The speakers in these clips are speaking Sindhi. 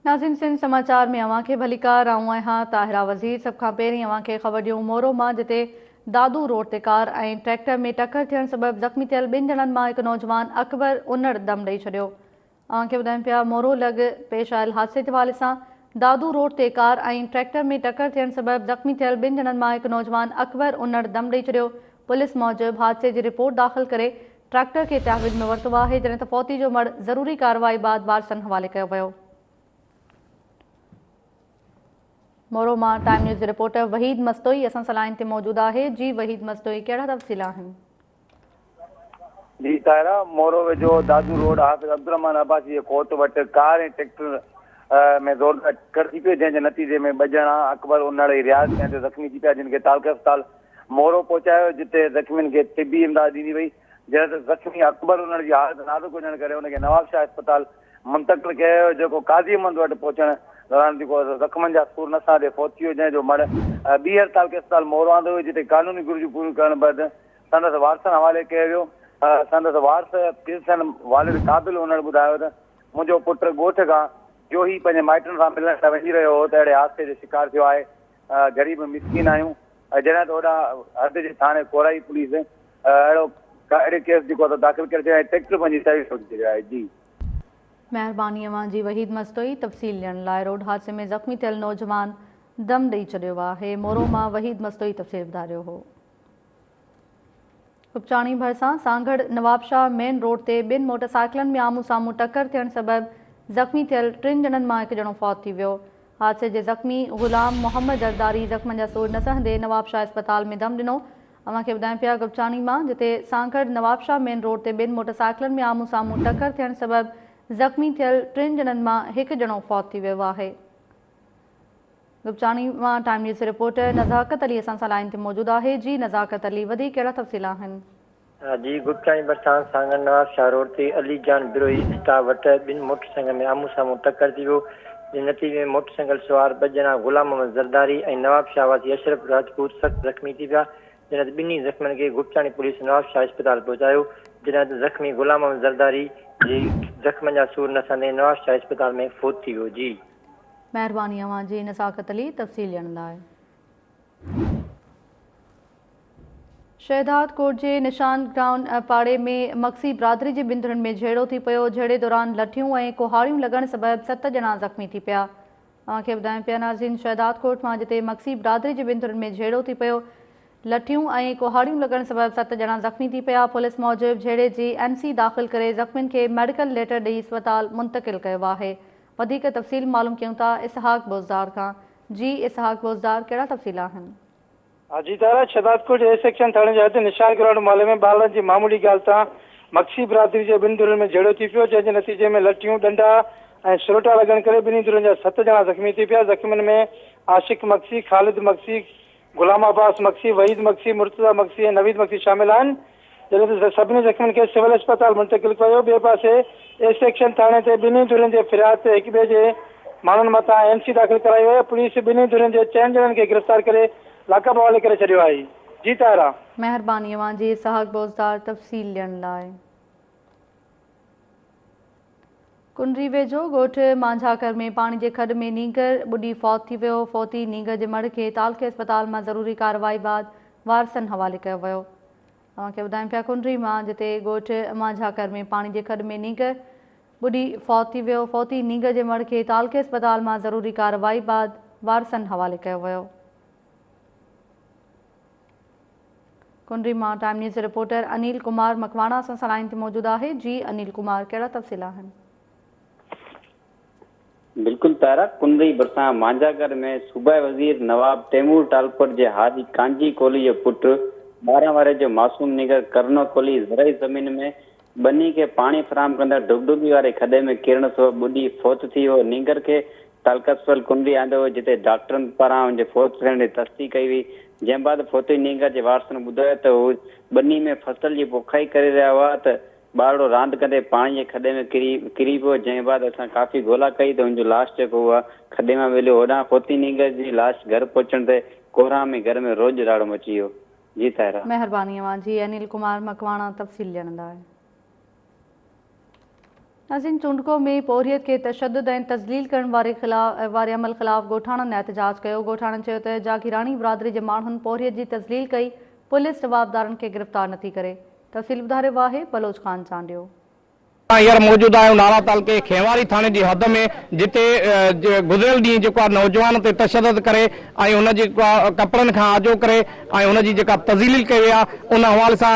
ناظرين سنڌ سماچار ۾ اوهان کي ڀليڪار آئون آهيان طاهره وزير سڀ کان پهرين اوهان کي خبر ڏيون مورو مان جتي دادو روڊ تي ڪار ۽ ٽريڪٽر ۾ ٽڪر ٿيڻ سبب زخمي ٿيل ٻن ڄڻن مان هڪ نوجوان اڪبر انڙ دم ڏئي ڇڏيو اوهان کي ٻڌايون پيا مورو لڳ پيش آيل حادثي جي حوالي سان دادو روڊ تي ڪار ۽ ٽريڪٽر ۾ ٽڪر ٿيڻ سبب زخمي ٿيل ٻن ڄڻن مان هڪ نوجوان اڪبر انڙ دم ڏئي ڇڏيو پوليس موجب حادثي جي رپورٽ داخل ڪري ٽريڪٽر کي تحويل ۾ ورتو آهي جڏهن ته فوتي جو مڙهه ضروري ڪارروائي بعد وارثن حوالي ڪيو ويو. مورو مان ٽائيم نيوز جي رپورٽر وحيد مستوئي اسان سان لائين تي موجود آهي جي وحيد مستوئي ڪهڙا تفصيل آهن. جي طاهره، مورو ويجهو دادو روڊ حافظ عبدالرحمان عباسي جي ڪوٽ وٽ ڪار ۽ ٽريڪٽر ۾ زوردار ٽڪر ٿي پيو جنهن جي نتيجي ۾ ٻه ڄڻا اڪبر انڙ ۽ رياض چانڊيو زخمي ٿي پيا جن کي تعلقه اسپتال مورو پهچايو جتي زخمين کي طبي امداد ڏني وئي جڏهن ته زخمي اڪبر انڙ جي حالت نازڪ هجڻ ڪري ان کي نوابشاهه اسپتال منتقل ڪيو ويو جيڪو قاضي احمد وٽ پهچڻ دوران جيڪو زخمن جا سور نه سهندي فوت ٿي ويو جنهن جو مڙهه ٻيهر تعلقي اسپتال مورو آندو ويو جتي قانوني گهرجون پوريون ڪرڻ بعد سندس وارثن حوالي ڪيو ويو سندس وارث پيرسن والد قابل انڙ ٻڌايو ته منهنجو پٽ ڳوٺ کان جوهي پنهنجي مائٽن سان ملڻ لاء وڃي رهيو هو ته اهڙي حادثي جو شڪار ٿيو آهي غريب مسڪين آهيون جڏهن ته هوڏانهن حد جي ٿاڻي ڪورائي پوليس اهڙو اهڙي ڪيس جيڪو آهي داخل ڪري ڇڏيو آهي ۽ ٽريڪٽر پنهنجي تحويل وٺي ڇڏيو آهي جي. مهرباني اوهان جي وحيد مستوئي تفصيل ڏيڻ لاء روڊ حادثي ۾ زخمي ٿيل نوجوان دم ڏئي ڇڏيو آهي مورو مان وحيد مستوئي تفصيل ٻڌاريو هو. گپچاڻي ڀرسان سانگهڙ نوابشاهه مين روڊ تي ٻن موٽر سائيڪلن ۾ آمهون سامهون ٽڪر ٿيڻ سبب زخمي ٿيل ٽن ڄڻن مان هڪ ڄڻو فوت ٿي ويو. حادثي جي زخمي غلام محمد زرداري زخمن جا سور نه سهندي نوابشاهه اسپتال ۾ دم ڏنو. اوهان کي ٻڌايون پيا گپچاڻي مان جتي سانگهڙ نوابشاهه مين روڊ تي ٻن موٽر سائيڪلن ۾ آمهون سامهون ٽڪر ٿيڻ سبب زخمي ٿيل ٽن ڄڻن مان هڪ ڄڻو فوت ٿي ويو آهي. گپچاڻي مان ٽائيم نيوز جي رپورٽر نزاڪت علي اسان سان لائين تي موجود آهي جي نزاڪت علي وڌيڪ ڪهڙا تفصيل آهن. جي گپچاڻي ڀرسان سانگهڙ نواب شاهه روڊ تي علي جان بروهي اسٽاپ وٽ ٻن موٽر سائيڪلن ۾ آمهون سامهون ٽڪر ٿي ويو جنهن نتيجي ۾ موٽر سائيڪل سوار ٻه ڄڻا غلام محمد زرداري ۽ نواب شاهه واسي اشرف راجپوت سخت زخمي ٿي پيا جڏهن ته ٻنهي زخمين کي گپچاڻي پوليس نواب شاهه اسپتال پهچايو جڏهن ته زخمي غلام محمد زرداري جي زخمن جا سور نه سهندي نواب شاهه اسپتال ۾ فوت ٿي ويو جي. مهرباني اوهان جي نزاڪت علي تفصيل ڏيڻ لاء. شهداد ڪوٽ جي نشان گرائونڊ پاڙي ۾ مگسي برادري جي ٻن ڌرين ۾ جهيڙو ٿي پيو، جهيڙي دوران لٺيون ۽ ڪهاڙيون لڳڻ سبب ست ڄڻا زخمي ٿي پيا. اوهان کي ٻڌايون پيا ناظرين شهداد ڪوٽ مان جتي مگسي برادري جي ٻن ڌرين ۾ جهيڙو ٿي پيو، لٺيون ۽ ڪهاڙيون لڳڻ سبب ست ڄڻا زخمي ٿي پيا، پوليس موجب جهيڙي جي اين سي داخل ڪري زخمين کي ميڊيڪل ليٽر ڏئي اسپتال منتقل ڪيو آهي. وڌيڪ تفصيل معلوم ڪيون ٿا اسحاق بوزدار کان. جي اسحاق بوزدار ڪهڙا تفصيل آهن؟ حاجي طاهره شهدادڪوٽ جي اي سيڪشن ٿاڻي جي حد نشان گرائونڊ محلي ۾ ٻارڙن جي معمولي ڳالهه تان مگسي برادري جي ٻن ڌرين ۾ جهيڙو ٿي پيو جنهن جي نتيجي ۾ لٺيون، ڏنڊا ۽ سروٽا لڳڻ ڪري ٻنهي ڌرين جا ست ڄڻا زخمي ٿي پيا زخمين ۾ عاشق مگسي، خالد مگسي، غلام عباس مگسي، وحيد مگسي، مرتضيٰ مگسي ۽ نويد مگسي شامل آهن، جڏهن ته سڀني زخمين کي سول اسپتال منتقل ڪيو ويو. ٻئي پاسي اي سيڪشن ٿاڻي تي ٻنهي ڌرين جي فرياد تي هڪ ٻئي جي ماڻهن مٿان اين سي داخل ڪرائي وئي، پوليس ٻنهي ڌرين جي چئن ڄڻن کي گرفتار ڪري لاڪپ حوالي ڪري ڇڏيو آهي. جي طاهره. مهرباني اوهان جي اسحاق بوزدار تفصيل ڏيڻ لاء. ڪنري ويجهو ڳوٺ مانجهاڪر ۾ پاڻي جي کڏ ۾ نينگر ٻڏي فوت ٿي ويو، فوتي نينگر جي مڙهه کي تعلقي اسپتال مان ضروري ڪارروائي بعد وارثن حوالي ڪيو ويو. اوهان کي ٻڌايون پيا ڪنري مان جتي ڳوٺ مانجهاڪر ۾ پاڻي جي کڏ ۾ نينگر ٻڏي فوت ٿي ويو، فوتي نينگر جي مڙهه کي تعلقي اسپتال مان ضروري ڪارروائي بعد وارثن حوالي ڪيو ويو. ڪنري مان ٽائيم نيوز جو رپورٽر انيل ڪمار مڪواڻا اسان سان لائين تي موجود آهي جي انيل ڪمار ڪهڙا تفصيل آهن. بلڪل طاهره، ڪنري ڀرسان مانجاگر ۾ صوبائي وزير نواب تيمور ٽالپر جي هاري ڪانجي ڪولهي جو پٽ 12 ورهيه جو معصوم نينگر ڪرنو ڪولهي زرعي زمين ۾ ٻني کي پاڻي فراهم ڪندڙ ڊگڊگي واري کڏي ۾ ڪرڻ سبب ٻڏي فوت ٿي ويو، نينگر کي تعلقه اسپتال ڪنري آندو ويو جتي ڊاڪٽرن پاران ان جي فوت ٿيڻ جي تصديق ڪئي وئي، جنهن بعد فوتي نينگر جي وارثن ٻڌايو ته هو ٻني ۾ فصل جي پوکائي ڪري رهيا هئا ته ٻارڙو راند ڪندي پاڻي جي کڏي ۾ ڪري ڪري پيو جنهن بعد اسان ڪافي ڳولا ڪئي ته ان جو لاش جيڪو هو کڏي مان مليو هوڏانهن فوتي نينگر جي لاش گهر پهچڻ تي ڪوهرام ۾ گهر ۾ روڄ راڙو مچي ويو. جي طاهره. مهرباني اوهان جي انيل ڪمار مڪواڻا تفصيل ڏيڻ لاء. ناظرين چونڊڪو ۾ پورهيت کي تشدد ۽ تذليل ڪرڻ واري واري عمل خلاف ڳوٺاڻن احتجاج ڪيو، ڳوٺاڻن چيو ته جاگيراڻي برادري جي ماڻهن پورهيت جي تذليل ڪئي، پوليس جوابدارن کي گرفتار نٿي ڪري. تفصيل ٻڌائي رهيو آهي بلوچ خان چانڊيو. اسان هينئر موجود آهيون نارا تعلقي کينواري ٿاڻي جي حد ۾ جتي گذريل ڏينهن جيڪو آهي نوجوان تي تشدد ڪري ۽ ان جي ڪپڙن کان آجو ڪري ۽ ان جي جيڪا تذليل ڪئي وئي آهي ان حوالي سان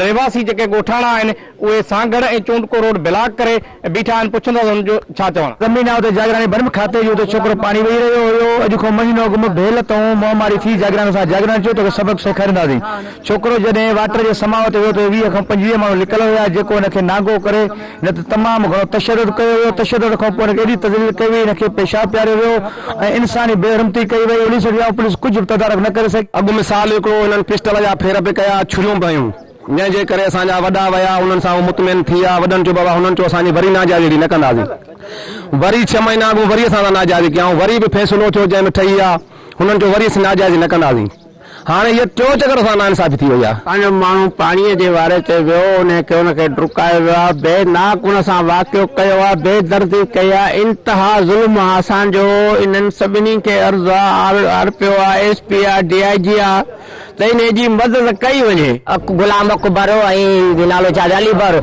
رهواسي جيڪي ڳوٺاڻا آهن اهي سانگهڙ ۽ چونڊڪو روڊ بلاڪ ڪري بيٺا آهن پڇندس انهن جو ڇا چوڻ. زمين آ اتي جاگيراڻي برم کاتي جي اتي ڇوڪرو پاڻي وهي رهيو هيو اڄ کان مهينو اڳ م ڀيل تئون مهاماري ٿي جاگيراڻي سان جاگيراڻي چيو توکي سبق سيکارينداسين ڇوڪرو جڏهن واٽر جي سماء تي ويو ته 20 کان 25 ماڻهو لڪل هيا جيڪو هن کي نانگو ڪري نه ته تمام گهڻو تشدد ڪيو ويو تشدد کان پوء هن کي ايڏي تذليل ڪئي وئي هن کي پيشاب پياريو ويو ۽ انساني بي حرمتي ڪئي وئي پوليس وٽ ويا پوليس ڪجهه به تدارڪ نه ڪري سگهي. اڳ ۾ سال هڪڙو هنن پسٽل جا ڦير به ڪيا ڇريون به هنيون جنهن جي ڪري اسان جا وڏا ويا انهن سان هو مطمئن ٿي ويا وڏن چيو بابا هنن چيو اسان جي وري ناجائزي اهڙي نه ڪنداسين وري ڇهه مهينا اڳ وري اسان سان ناجائزي ڪيائون وري به فيصلو ٿيو جنهن ۾ ٺهي ويا هنن چيو وري اسين ناجائزي نه ڪنداسين هاڻي هيء ٽيون چڪر اسان ناانصافي ٿي وئي آهي. پنهنجو ماڻهو پاڻيء جي واري تي ويو، انهيء کي ان کي ڊڪايو ويو آهي، بي ناڪ ان سان واقعو ڪيو آهي، بي دردي ڪئي آهي، انتها ظلم آهي، اسان جو انهن سڀني کي عرض آهي، آر پي او آهي، ايس پي آهي، ڊي I جي آهي ته انهيء جي مدد ڪئي وڃي. غلام اڪبر ۽ نالو ڇا علي بر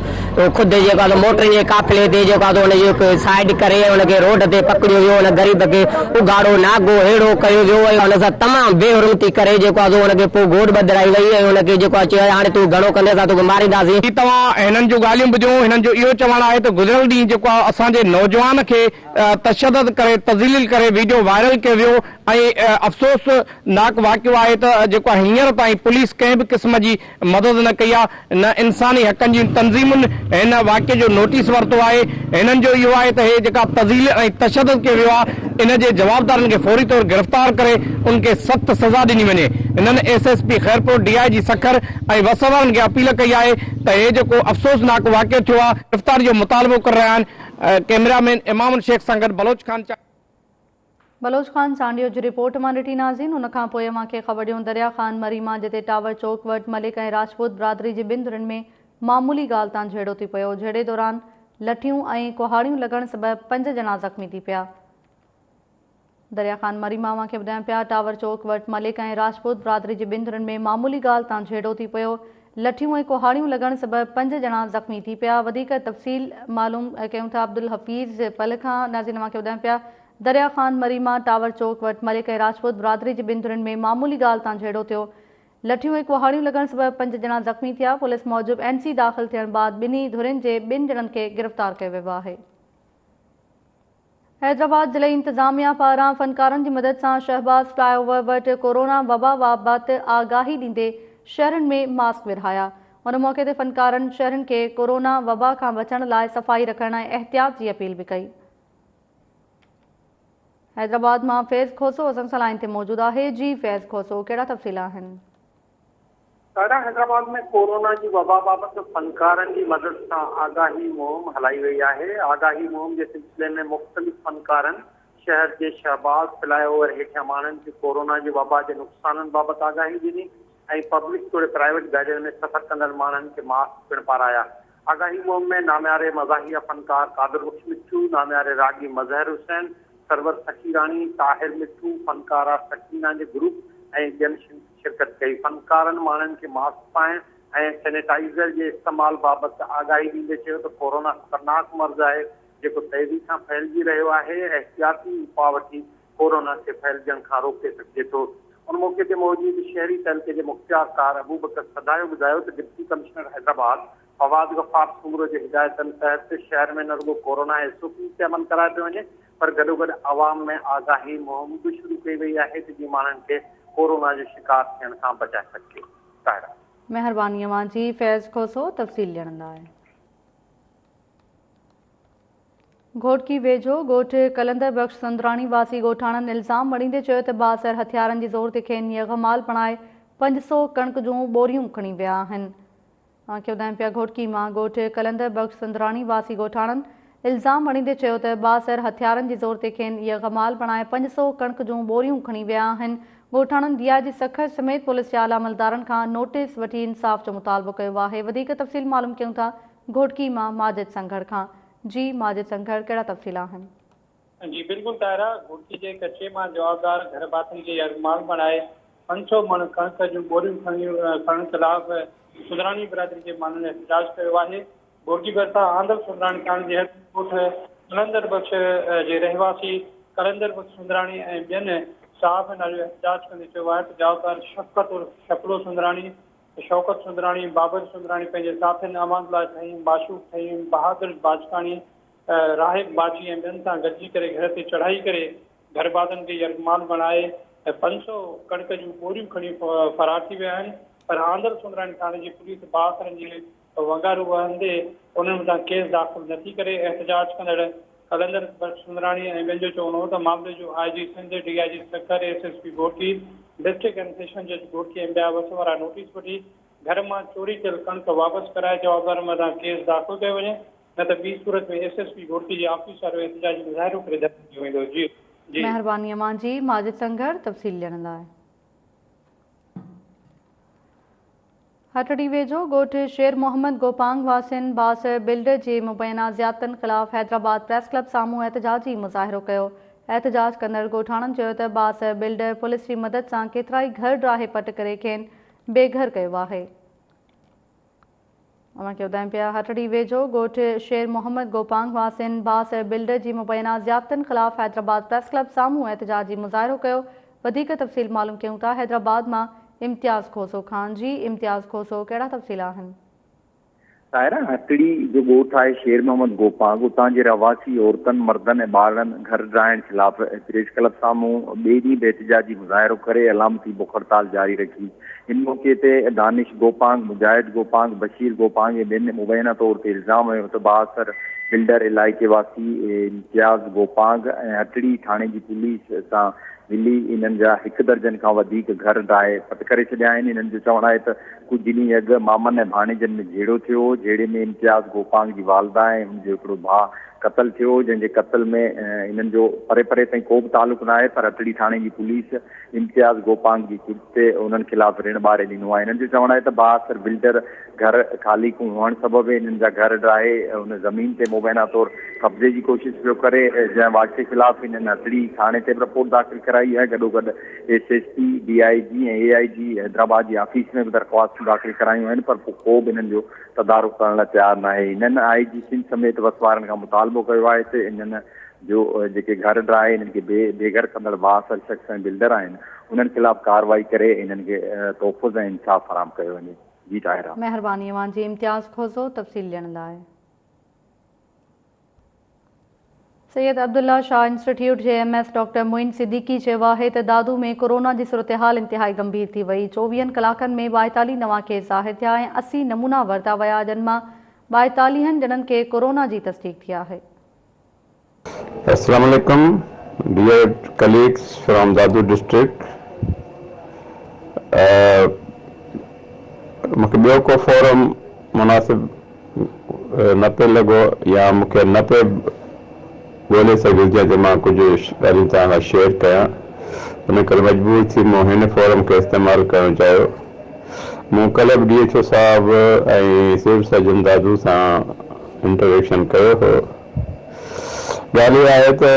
خود جيڪو آهي سو موٽرن جي قافلي تي جيڪو آهي سو ان جي سائيڊ ڪري ان کي روڊ تي پڪڙيو ويو ان غريب کي اگهاڙو ناگو ههڙو ڪيو ويو ۽ ان سان تمام بي حرمتي ڪري جيڪو آهي سو ان کي پوء گوڏ ٻڌرائي وئي ۽ ان کي جيڪو آهي چيو هاڻي تون گهڻو ڪندين اسان توکي مارينداسين. هي توهان هنن جون ڳالهيون ٻڌيون هنن جو اهو چوڻ آهي ته گذريل ڏينهن جيڪو آهي اسان جي نوجوان کي تشدد ڪري تذليل ڪري ويڊيو وائرل ڪيو ويو ۽ افسوس ناڪ واقعو آهي ته جيڪو آهي هينئر تائين پوليس ڪنهن به قسم جي مدد نه ڪئي آهي نه انساني حقن جي تنظيمن هن واقعي جو نوٽيس ورتو آهي هنن جو اهو آهي ته هي جيڪا تذليل ۽ تشدد ڪيو ويو آهي ان جي جوابدارن کي فوري طور گرفتار ڪري ان کي سخت سزا ڏني وڃي هنن S S P Khairpur D I G Sukkur ۽ وس وارن کي اپيل ڪئي آهي ته هي جيڪو افسوسناڪ واقعو ٿيو آهي گرفتاري جو مطالبو ڪري رهيا آهن ڪئميرا مين امام الشيخ سان گڏ بلوچ خان بلوچ خان چانڊيو جي رپورٽ مان ڏٺي ناظرين ان کان پوء اوهان کي خبر ڏيون دريا خان مري مان جتي ٽاور چوڪ وٽ ملڪ ۽ راجپوت برادري جي ٻن ڌرين ۾ معمولي ڳالهه تان جهيڙو ٿي پيو جهيڙي دوران لٺيون ۽ ڪهاڙيون لڳڻ سبب پنج ڄڻا زخمي ٿي پيا دريا خان مري مان اوهان کي ٻڌايون پيا ٽاور چوڪ وٽ ملڪ ۽ راجپوت برادري جي ٻن ڌرين ۾ معمولي ڳالهه تان جهيڙو ٿي پيو لٺيون ۽ ڪهاڙيون لڳڻ سبب پنج ڄڻا زخمي ٿي پيا وڌيڪ تفصيل معلوم ڪيون ٿا عبدالحفيظ پلهه کان ناظرين اوهان کي ٻڌايون پيا دريا خان مري مان ٽاور چوڪ وٽ ملڪ ۽ راجپوت برادري جي ٻن ڌرين ۾ معمولي ڳالهه تان جهيڙو ٿيو لٺيون ۽ ڪهاڙيون لڳڻ سبب پنج ڄڻا زخمي ٿيا پوليس موجب اين سي داخل ٿيڻ بعد ٻنهي ڌرين جي ٻن ڄڻن کي گرفتار ڪيو ويو آهي. حيدرآباد ضلعي انتظاميا پاران فنڪارن جي مدد سان شهباز فلاء اوور وٽ ڪورونا وبا بابت آگاهي ڏيندي شهرين ۾ ماسڪ ورهايا. ان موقعي تي فنڪارن شهرين کي ڪورونا وبا کان بچڻ لاء صفائي رکڻ ۽ احتياط جي اپيل به ڪئي. حيدرآباد مان فيض کوسو اسان سان لائين تي موجود آهي جي فيض کوسو ڪهڙا تفصيل آهن. سارا حيدرآباد ۾ ڪورونا جي وبا بابت فنڪارن جي مدد سان آگاهي مهم هلائي وئي آهي، آگاهي مهم جي سلسلي ۾ مختلف فنڪارن شهر جي شهباز فلاء اوور هيٺيان ماڻهن کي ڪورونا جي وبا جي نقصانن بابت آگاهي ڏني ۽ پبلڪ توڙي پرائيويٽ گاڏين ۾ سفر ڪندڙ ماڻهن کي ماسڪ پڻ پارايا. آگاهي مهم ۾ نامياري مزاحيه فنڪار قادر بخش مٺو، نامياري راڳي مظهر حسين، سرور سخيراڻي، طاهر مٺو، فنڪاره سڪينه جي گروپ ۽ ٻين شرڪت ڪئي. فنڪارن ماڻهن کي ماسڪ پائڻ ۽ سينيٽائيزر جي استعمال بابت آگاهي ڏيندي چيو ته ڪورونا خطرناڪ مرض آهي جيڪو تيزي سان ڦهلجي رهيو آهي، احتياطي اپاء وٺي ڪورونا کي ڦهلجڻ کان روڪي سگهجي ٿو. ان موقعي تي موجود شهري تعلقي جي مختيار ڪار ابوبڪر سڌايو ٻڌايو ته ڊپٽي ڪمشنر حيدرآباد فواد غفار سومرو جي هدايتن تحت شهر ۾ نه رڳو ڪورونا ايس او پيز تي عمل ڪرايو پيو وڃي پر گڏوگڏ عوام ۾ آگاهي مهم به شروع ڪئي وئي آهي ته جيئن ماڻهن کي ڪورونا جو شڪار ٿيڻ کان بچائي سگهجي. طاهره. مهرباني اوهان جي فيض کوسو تفصيل ڏيڻ لاء. گهوٽڪي ويجهو ڳوٺ قلندر بخش سندراڻي واسي ڳوٺاڻن الزام مڙهيندي چيو ته بااثر هٿيارن جي زور تي کين يرغمال بڻائي 500 ڪڻڪ جون ٻوريون کڻي ويا آهن. اوهان کي ٻڌايون پيا گهوٽڪي مان ڳوٺ قلندر بخش سندراڻي واسي ڳوٺاڻن الزام هڻيندي چيو ته بااثر هٿيارن جي زور تي کين يرغمال بڻائي 500 ڪڻڪ جون ٻوريون کڻي ويا آهن ڳوٺاڻن ڊي I جي سکر سميت پوليس جي اعليٰ عملدارن کان نوٽيس وٺي انصاف جو مطالبو ڪيو آهي وڌيڪ تفصيل معلوم ڪيون ٿا گهوٽڪي مان ماجد سنگهڙ کان جي ماجد سنگهڙ ڪهڙا تفصيل آهن؟ جي بلڪل طاهره، گهوٽڪي جي ڪچي مان جوابدار گهر ڀاتين کي يرغمال بڻائي 500 مڻ ڪڻڪ جون ٻوريون کڻڻ خلاف سندراڻي برادري جي ماڻهن احتجاج ڪيو آهي. گهوٽڪي ڀرسان آندل سندراڻي ٿاڻي جي حد ڳوٺ قلندر بخش جي رهواسي قلندر بخش سندراڻي ۽ ٻين صحافين آڏو احتجاج ڪندي چيو آهي ته جوابدار شفقت عرف شڪلو سندراڻي، شوڪت سندراڻي، بابر سندراڻي پنهنجي ساٿين امان الله ٿهيم، معشوق ٿهيم، بهادر باجڪاڻي، راهب باچي ۽ ٻين سان گڏجي ڪري گهر تي چڙهائي ڪري گهرباتن کي يرغمال بڻائي 500 ڪڻڪ جون ٻوريون کڻي فرار ٿي ويا آهن پر آندل سندراڻي ٿاڻي جي پوليس بااثرن جي ونگارو وهندي انهن مٿان ڪيس داخل نٿي ڪري. احتجاج ڪندڙ قلندر بخش سندراڻي ۽ ٻين جو چوڻ هو ته معاملي جو I G Sindh, D I G Sukkur, S S P Ghotki, district and session جج گهوٽڪي ۽ ٻيا وس وارا نوٽيس وٺي گهر مان چوري ٿيل ڪڻڪ واپس ڪرائي جوابدارن مٿان ڪيس داخل ڪيو وڃي نه ته ٻي صورت ۾ ايس ايس پي گهوٽڪي جي آفيس آڏو احتجاجي مظاهرو ڪري ڌرڻو ڏنو ويندو. جي جي. مهرباني اوهان جي ماجد سنگهڙ تفصيل ڏيڻ لاء. هٽڙي ويجهو ڳوٺ شير محمد گوپانگ واسين بااثر بلڊر جي مبينا زيادتين خلاف حيدرآباد پريس ڪلب سامهون احتجاجي مظاهرو ڪيو. احتجاج ڪندڙ ڳوٺاڻن چيو ته بااثر بلڊر پوليس جي مدد سان ڪيترائي گهر ڊاهي پٽ ڪري کين بي گهر ڪيو آهي. اوهان کي ٻڌايون پيا هٽڙي ويجهو ڳوٺ شير محمد گوپانگ واسين بااثر بلڊر جي مبينا زيادتين خلاف حيدرآباد پريس ڪلب سامهون احتجاجي مظاهرو ڪيو وڌيڪ تفصيل معلوم ڪيون ٿا حيدرآباد مان امتياز کوسو کان جي امتياز کوسو ڪهڙا تفصيل آهن. طاهره هٽڙي جو ڳوٺ آهي شير محمد گوپانگ اتان جي رهواسي عورتن مردن ۽ ٻارڙن گهر ڊاهڻ خلاف پريس ڪلب سامهون ٻئي ڏينهن به احتجاجي مظاهرو ڪري علامتي بک هڙتال جاري رکي ان موقعي تي دانش گوپانگ، مجاهد گوپانگ، بشير گوپانگ ۽ ٻين مبينا طور تي الزام هنيو ته بااثر بلڊر علائقي واسي امتياز گوپانگ ۽ هٽڙي ٿاڻي جي پوليس سان ملي انهن جا هڪ درجن کان وڌيڪ گهر ڊاهي پٽ ڪري ڇڏيا آهن. انهن جو چوڻ آهي ته ڪجهه ڏينهن اڳ مامن ۽ ڀاڻيجن ۾ جهيڙو ٿيو هو، جهيڙي ۾ امتياز گوپانگ جي والده ۽ هن جو هڪڙو ڀاء قتل ٿيو هو، جنهن جي قتل ۾ انهن جو پري پري تائين ڪو به تعلق ناهي پر هٽڙي ٿاڻي جي پوليس امتياز گوپانگ جي چرچ تي انهن خلاف رڻ ٻاري ڏنو آهي. هنن جو چوڻ آهي ته بااثر بلڊر گهر خالي هئڻ سبب هنن جا گهر ڊاهي ان زمين تي مبينا طور قبضي جي ڪوشش پيو ڪري، جنهن واقعي خلاف هنن هٽڙي ٿاڻي تي به رپورٽ داخل ڪرائي آهي، گڏوگڏ S S P, D I G ۽ A I G Hyderabad جي آفيس ۾ به درخواستون داخل ڪرايون آهن پر پوء ڪو به هنن جو تدارڪ ڪرڻ لاء تيار ناهي. هنن آء جي سنڌ سميت وس وارن کان مطالبو ڪيو آهي ته هنن جو جيڪي گهر ڊاهي انهن کي بي بي گهر ڪندڙ بااثر شخص ۽ بلڊر آهن انهن خلاف ڪارروائي ڪري انهن کي تحفظ ۽ انصاف فراهم ڪيو وڃي. جي طاهره. مهرباني اوهان جي امتياز کوسو تفصيل ڏيڻ لاء. سيد عبدالله شاهه انسٽيٽيوٽ جي M S doctor Moin Siddiqui چيو آهي ته دادو ۾ ڪورونا جي صورتحال انتهائي ڳنڀير ٿي وئي، چوويهن ڪلاڪن ۾ ٻائيتاليهه نوان ڪيس ظاهر ٿيا ۽ 80 نمونا ورتا ويا جن مان ٻائيتاليهن ڄڻن کي ڪورونا جي تصديق ٿي آهي. السلام عليڪم dear colleagues from Dadu district مونکي ٻيو ڪو فورم مناسب نه پئي لڳو يا مونکي نه پئي ڳولي سگهيس جنهن تي مان ڪجهه ڳالهيون توهان سان شيئر ڪيان ان ڪري مجبور ٿي مون هن فورم کي استعمال ڪرڻ چاهيو مون ڪلهه به ڊي ايڇ او صاحب ۽ سول سرجن دادو سان انٽريڪشن ڪيو هو. ڳالهه اها آهي ته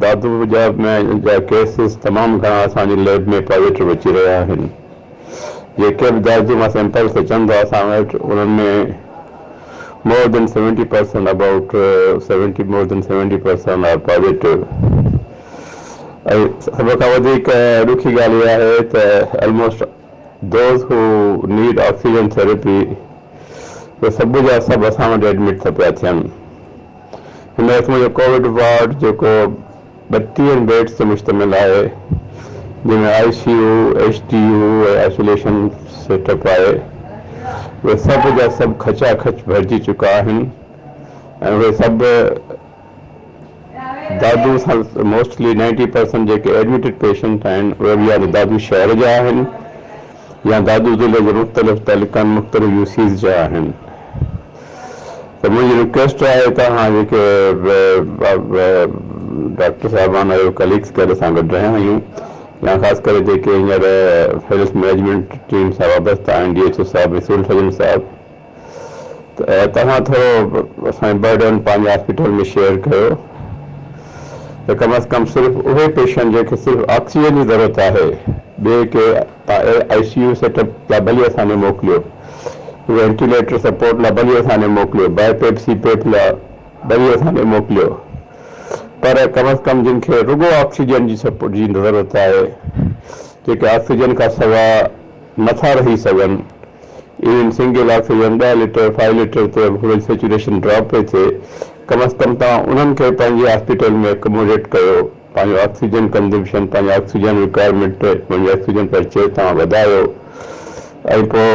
دادو جا ۾ جا ڪيسز تمام گهڻا اسان جي ليب ۾ پازيٽو اچي رهيا آهن. جيڪي به دادو مان سيمپلس اچن ٿا اسان وٽ انهن ۾ more than 70% about 70 more than 70% are positive ۽ سڀ کان وڌيڪ ڏکي ڳالهه اها آهي ته almost those who need oxygen therapy اهي سڀ جا سڀ اسان وٽ ايڊمٽ ٿا پيا ٿين. هن وقت منهنجو ڪووڊ وارڊ جيڪو ٻٽيهن بيڊز تي مشتمل آهي جنهن ۾ I C U, H D U ۽ isolation set up آهي اهي سڀ جا سڀ کچا کچ ڀرجي چڪا آهن ۽ اهي سڀ دادو سان موسٽلي نائنٽي پرسنٽ جيڪي ايڊمٽيڊ پيشنٽ آهن اهي به يا ته دادو شهر جا آهن يا دادو ضلعي جي مختلف تعلقن مختلف يو سيز جا آهن ته منهنجي رڪويسٽ آهي توهان جيڪي ڊاڪٽر صاحبان آهيو ڪليگس گڏ اسان گڏ رهيا آهيون يا خاص ڪري جيڪي هينئر هيلٿ مئنيجمينٽ ٽيم سان وابسته آهن ڊي ايڇ او صاحب ۽ سول سرجن صاحب ته توهان ٿورو اسان جو برڊن پنهنجي هاسپيٽل ۾ شيئر ڪيو ته ڪم از ڪم صرف اهي پيشنٽ جن کي صرف آڪسيجن جي ضرورت آهي ٻئي کي توهان آء سي يو سيٽ اپ لاء ڀلي اسان ڏي موڪليو وينٽيليٽر سپورٽ لاء ڀلي اسان ڏي موڪليو باء پيپ سي پيپ لاء ڀلي اسان ڏي موڪليو پر ڪم از ڪم جن کي رڳو آڪسيجن جي سپورٽ جي ضرورت آهي جيڪي آڪسيجن کان سواء نٿا رهي سگهن ايون سنگل آڪسيجن ڏهه ليٽر فائيو ليٽر تي به هنن جي سيچوريشن ڊراپ پئي ٿئي ڪم از ڪم توهان انهن کي پنهنجي هاسپيٽل ۾ اڪموڊيٽ ڪيو پنهنجو آڪسيجن ڪنزمپشن پنهنجي آڪسيجن رڪوائرمينٽ پنهنجي آڪسيجن پرچيز توهان وڌايو ۽ پوء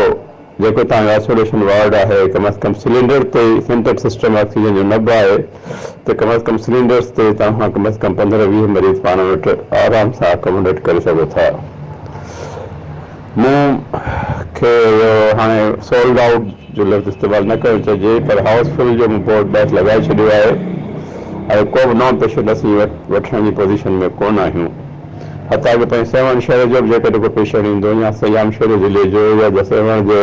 جيڪو توهان جو آئسوليشن وارڊ آهي ڪم از ڪم سلينڊر تي سينٽر سسٽم آڪسيجن جو نه به آهي ته ڪم از ڪم سلينڊرس تي توهان ڪم از ڪم 15 20 مريض پاڻ وٽ آرام سان اڪوموڊيٽ ڪري سگهو ٿا. مون کي اهو هاڻي سولڊ آئوٽ جو لفظ استعمال نه ڪرڻ چئجي پر هائوس فل جو مون بورڊ ٻاهر لڳائي ڇڏيو آهي ۽ ڪو به نئون پيشنٽ اسين وٺڻ جي پوزيشن ۾ ڪونه آهيون. حتيٰ ڪه پنهنجي سيوهڻ شهر جو به جيڪڏهن ڪو پيشنٽ ايندو يا ڄامشوري ضلعي جو يا سيوهڻ جي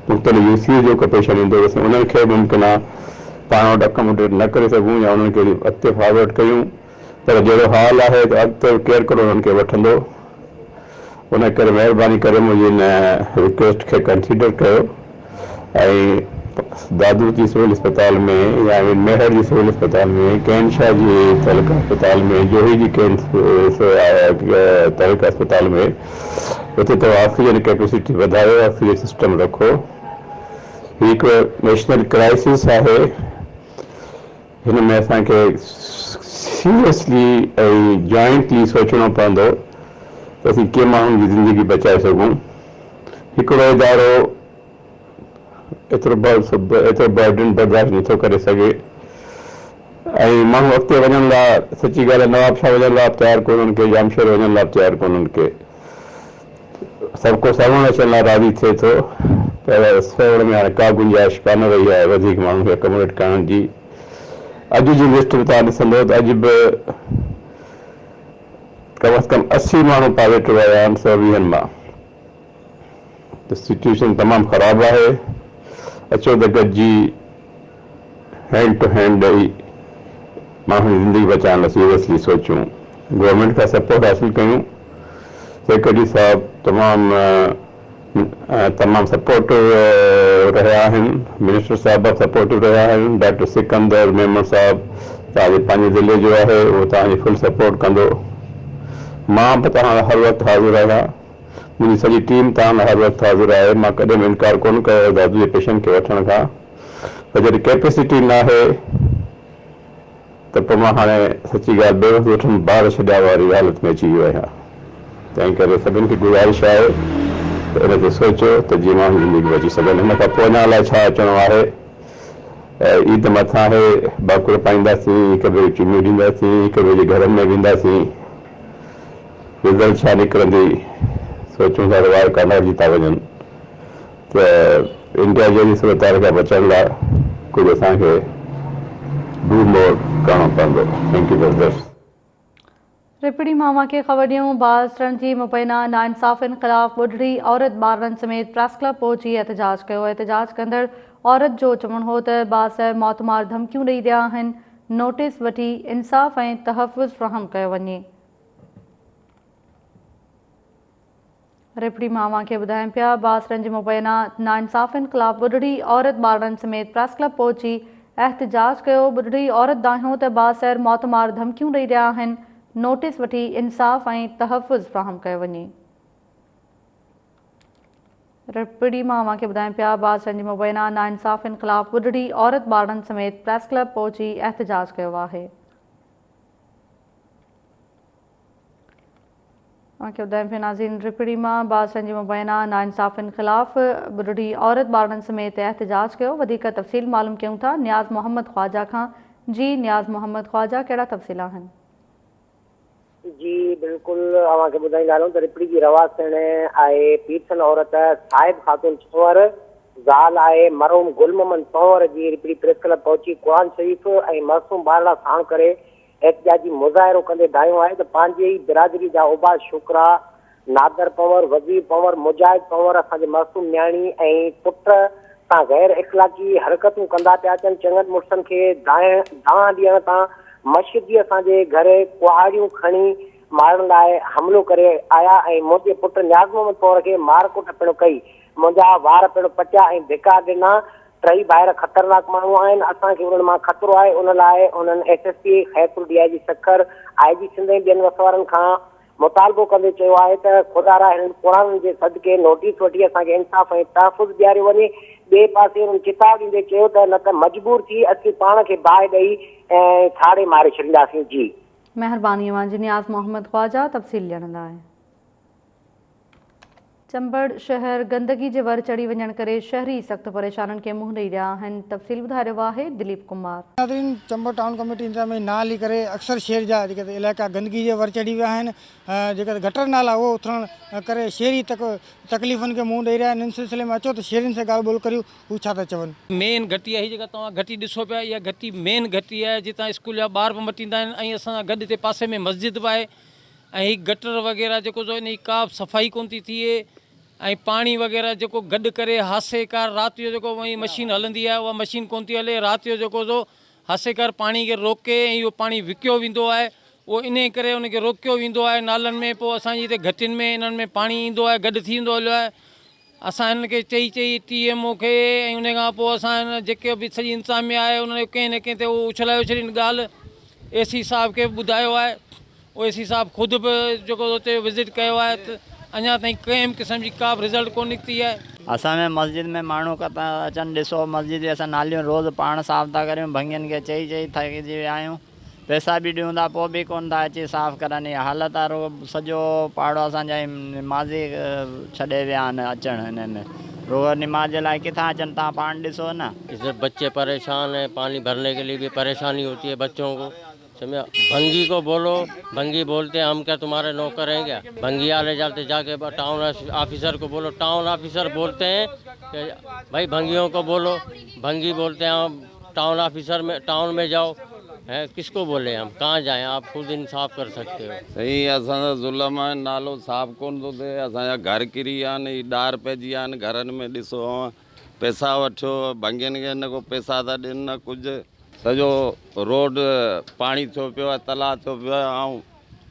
مختلف يو سيز جو ڪو پيشنٽ ايندو ته اسين انهن کي به ممڪن آهي پاڻ وٽ اڪاموڊيٽ نه ڪري سگهون يا انهن کي وري اڳتي فارورڊ ڪيون پر جهڙو حال آهي ته اڳتي به ڪير ڪونه انهن کي وٺندو ان ڪري مهرباني ڪري منهنجي ان رڪويسٽ کي ڪنسيڊر ڪيو ۽ دادو جي سول اسپتال ۾ يا ميهڙ جي سول اسپتال ۾ ڪين شاهه جي تعلقه اسپتال ۾ جوهي جي ڪين تعلقه اسپتال ۾ اتي توهان آڪسيجن ڪيپيسٽي وڌايو آڪسيجن سسٽم رکو هي هڪ نيشنل ڪرائسس آهي هن ۾ اسان کي سيريسلي ۽ جوائنٽلي سوچڻو پوندو ته اسين ڪيئن ماڻهن جي زندگي بچائي سگهون. هڪڙو ادارو ايترو ايترو برڊن برداشت نٿو ڪري سگهي ۽ ماڻهو اڳتي وڃڻ لاء سچي ڳالهه آهي نواب شاهه وڃڻ لاء به تيار ڪونهن ڪي ڄامشوري وڃڻ لاء به تيار ڪونهن ڪي. سڀ ڪو سيوهڻ اچڻ لاء راضي ٿئي ٿو پر سيوهڻ ۾ هاڻي ڪا گنجائش ڪانه رهي آهي وڌيڪ ماڻهن کي اڪموڊيٽ ڪرڻ جي. اڄ جي لسٽ به توهان ڏسندو ته اڄ به ڪم از ڪم 80 ماڻهو پازيٽو آيا آهن سو ويهن مان ته سچوئيشن تمام خراب آهي اچو ته گڏجي هينڊ ٽو هينڊ ڏئي ماڻهن جي زندگي بچائڻ لاء سيريسلي سوچون گورنمينٽ کان سپورٽ حاصل ڪيون سيڪريٽري صاحب تمام تمام سپورٽو رهيا آهن منسٽر صاحب به سپورٽو رهيا آهن ڊاڪٽر سڪندر ميمڻ صاحب توهان جي پنهنجي ضلعي جو آهي اهو توهان جي فل سپورٽ ڪندو مان به توهان لاء هر وقت حاضر آهيان منهنجي سڄي ٽيم توهان لاء هر وقت حاضر آهي مان ڪڏهن به انڪار ڪونه ڪيو آهي دادو جي پيشنٽ کي وٺڻ کان پر جڏهن ڪيپيسٽي ناهي ته پوء مان هاڻي سچي ڳالهه بيوس وٺم بار ڇڏيا واري حالت ۾ اچي ويو آهيان. تنهن ڪري سڀن کي گذارش آهي ته ان تي سوچيو ته جيئن ماڻهن جون زندگيون بچي سگهن. هن کان پوء اڃا الائي ڇا اچڻو آهي. عيد مٿان آهي، ڀاڪر پائينداسين، هڪ ٻئي کي چميون ڏينداسين، هڪ ٻئي جي گهرن ۾ وينداسين. رزلٽ ڇا نڪرندي، سوچون ٿا ته وار ڪانڊارجي ٿا وڃن. ته انڊيا جهڙي صورتحال کان بچڻ لاء ڪجهه اسان کي do مور ڪرڻو پوندو. Thank you brothers. Rohri مان اوهان کي خبر ڏيون بااثرن جي مبينا ناانصافين خلاف ٻڍڙي عورت ٻارڙن سميت پريس ڪلب پهچي احتجاج ڪيو احتجاج ڪندڙ عورت جو چوڻ هو ته بااثر موتمار ڌمڪيون ڏئي رهيا آهن نوٽيس وٺي انصاف ۽ تحفظ فراهم ڪيو وڃي. رپڙي مان اوهان کي ٻڌايون پيا بااثرن جي مبينا ناانصافين خلاف ٻڍڙي عورت ٻارڙن سميت پريس ڪلب پهچي احتجاج ڪيو ٻڍڙي عورت دانهيو ته بااثر موتمار ڌمڪيون ڏئي رهيا آهن نوٽيس وٺي انصاف ۽ تحفظ فراهم ڪيو وڃي. رپڙي مان اوهان کي ٻڌايون پيا بااثرن جي مبينا ناانصافين خلاف ٻڍڙي عورت ٻارڙن سميت پريس ڪلب پهچي احتجاج ڪيو آهي. اوهان کي ٻڌايون پيا ناظرين رپڙي مان بااثرن جي مبينا ناانصافين خلاف ٻڍڙي عورت ٻارڙن سميت احتجاج ڪيو وڌيڪ تفصيل معلوم ڪيون ٿا نياز محمد خواجه کان جي نياز محمد خواجه ڪهڙا تفصيل آهن. جي بلڪل اوهان کي ٻڌائيندا هلون ته رپڙي جي رهواسڻ آهي پيرسن عورت صاحب خاتون ڇنور زال آهي مرحوم گل محمد پنهور جي رپڙي پريس ڪلب پهچي قرآن شريف ۽ معصوم ٻارڙا ساڻ ڪري احتجاجي مظاهرو ڪندي دانهيو آهي ته پنهنجي ئي برادري جا اوباش ڇوڪرا نادر پنور، وزير پنور، مجاهد پنور اسان جي معصوم نياڻي ۽ پٽ سان غير اخلاقي حرڪتون ڪندا پيا اچن، چڱن مڙسن کي دانهن ڏيڻ تان مشهدي اسان جي گهر ڪهاڙيون کڻي مارڻ لاء حملو ڪري آيا ۽ منهنجي پٽ نياز محمد پنهور کي مار ڪٽ پڻ ڪئي، منهنجا وار پڻ پٽيا ۽ ڌڪا ڏنا، ٽئي ڀائر خطرناڪ ماڻهو آهن، اسان کي انهن مان خطرو آهي، ان لاء هنن S S P Khairpur, D I G Sukkur, I G Sindh ۽ ٻين وس وارن کان مطالبو ڪندي چيو آهي ته خدارا هنن قرآنن جي صدقي نوٽيس وٺي اسان کي انصاف ۽ تحفظ ڏياريو وڃي، ٻئي پاسي هنن چتاء ڏيندي چيو ته نه ته مجبور ٿي اسين پاڻ کي باهه ڏئي ۽ ساڙي ماري ڇڏينداسين. جي. مهرباني اوهان جي نياز محمد خواجه تفصيل ڏيڻ لاء. چمبڙ شهر گندگي جي ور چڙهي وڃڻ ڪري شهري سخت پريشانين کي منهن ڏئي رهيا آهن، تفصيل ٻڌائي رهيو آهي دليپ ڪمار. ناظرين چمبڙ ٽائون ڪميٽي انتظاميه جي نااهلي ڪري اڪثر شهر جا جيڪي علائقا گندگي جي ور چڙهي ويا آهن جيڪي گٽر نالا اهو اٿلڻ ڪري شهري تڪليفن کي منهن ڏئي رهيا آهن ان سلسلي ۾ اچو ته شهرين سان ڳالهه ٻولهه ڪريون هو ڇا ٿا چون. مين گهٽي آهي هي جيڪا توهان گهٽي ڏسو پيا اها گهٽي مين گهٽي آهي جتان اسڪول جا ٻار به مٽيندا آهن ۽ اسان سان گڏ هتي پاسي ۾ مسجد به آهي ۽ هي گٽر وغيره جيڪو سو انهي ڪا به صفائي ڪونه ٿي ٿئي ۽ پاڻي وغيره جيڪو گڏ ڪري هاسيڪار رات جو جيڪو وئي مشين هلندي آهي اها مشين ڪونه ٿي هلي رات جو جيڪو سو هاسيڪار پاڻي کي روڪي ۽ اهو پاڻي وڪيو ويندو آهي اهو انهي ڪري ان کي روڪيو ويندو آهي نالن ۾ پوء اسان جي هتي گهٽين ۾ انهن ۾ پاڻي ايندو آهي گڏ ٿي ويندو هليو آهي اسان هنن کي چئي چئي ٽي ايم او کي ۽ ان کان پوء اسان هن جيڪي به سڄي انتظاميا آهي انهن کي ڪنهن نه ڪنهن تي اهو اڇلايو ڇڏين ڳالهه اي سي صاحب کي به ٻڌايو آهي او اي سي صاحب خود به جيڪو اتي وزٽ ڪيو آهي ته اڃا تائين ڪنهن به قسم جي ڪا به رزلٽ ڪونه نڪتي آهي. اسان ۾ مسجد ۾ ماڻهو ڪٿان اچن ڏسو مسجد جي اسان ناليون روز پاڻ صاف ٿا ڪريون ڀنگين کي چئي چئي ٿڪجي ويا آهيون. پئسا به ڏيون ٿا پوء به ڪونه ٿا اچي صاف ڪرن اها حالت آ رڳو سڄو پاڙو اسان جا نمازي ڇڏي ويا آهن اچڻ هن ۾ رڳو نماز جي لاء ڪٿان اچن توهان پاڻ ڏسو نه. ادھر بچي پريشان ھين پاني ڀرني ڪي ليي بھي پريشاني ھوتي ھي بچون ڪو سمجھا ڀنگي ڪو بولو ڀنگي بولتي ھين ھم ڪيا تمھاري نوڪر ھين ڪيا ڀنگي آلي جاتي جا ڪي ٽائون آفيسر ڪو بولو ٽائون آفيسر بولتي ھين ڪي ڀائي ڀنگيون ڪو بولو ڀنگي بولتي ھين ٽائون آفيسر ۾ ٽائون ۾ جائو هين ڪس ڪو بولي هم ڪهان جائين آپ خود انصاف ڪر سڪتي هو. سائين اسان سان ظلم آهي نالو صاف ڪونه ٿو ٿئي اسان جا گهر ڪري ويا آهن هي ڏار پئجي ويا آهن گهرن ۾ ڏسو اوهان پئسا وٺيو ڀنگين کي نه ڪو پئسا ٿا ڏين نه ڪجهه سڄو روڊ پاڻي ٿيو پيو آهي تلاء ٿيو پيو آهي آئون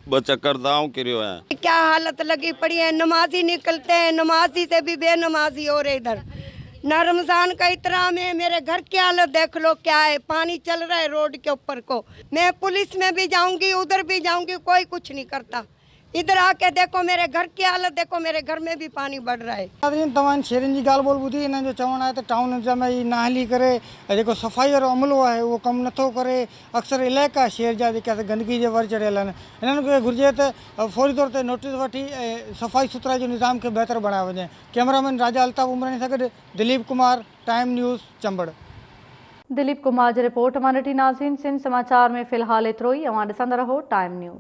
ٻه چڪر ته آئون ڪريو آهيان. ڪيا حالت لگي پڙي هي نمازي نڪلتي هي نمازي سي بي بي نمازي هو رهي ادھر نه رمضان ڪا اترام هي ميري گهر ڪي حالت ديک لو ڪيا هي پاني چل رها هي روڊ ڪي اوپر ڪو مين پوليس مين بي جائون گي ادھر بي جائون گي ڪوئي ڪڇ نهي ڪرتا ادھر آ ڪي ديکو ميري گهر ڪي حالت ديکو ميري گهر مين بي پاني بڙھ رها هي. ناظرين توهان هن شهرين جي ڳالهه ٻولهه ٻڌي انهن جو چوڻ آهي ته ٽائون انتظاميا جي نااهلي ڪري جيڪو صفائي وارو عملو آهي اهو ڪم نٿو ڪري اڪثر علائقا شهر جا جيڪي آهي گندگي جي ور چڙهيل آهن هنن کي گهرجي ته فوري طور تي نوٽيس وٺي ۽ صفائي سٿرائي جو نظام کي بهتر بڻايو وڃي ڪئميرا مين راجا الطاف عمراڻي سان گڏ دليپ ڪمار ٽائيم نيوز چمبڙ. دليپ ڪمار جي رپورٽ اوهان ڏٺي ناظرين سنڌ سماچار ۾ في الحال ايترو ئي اوهان ڏسندا رهو ٽائيم نيوز.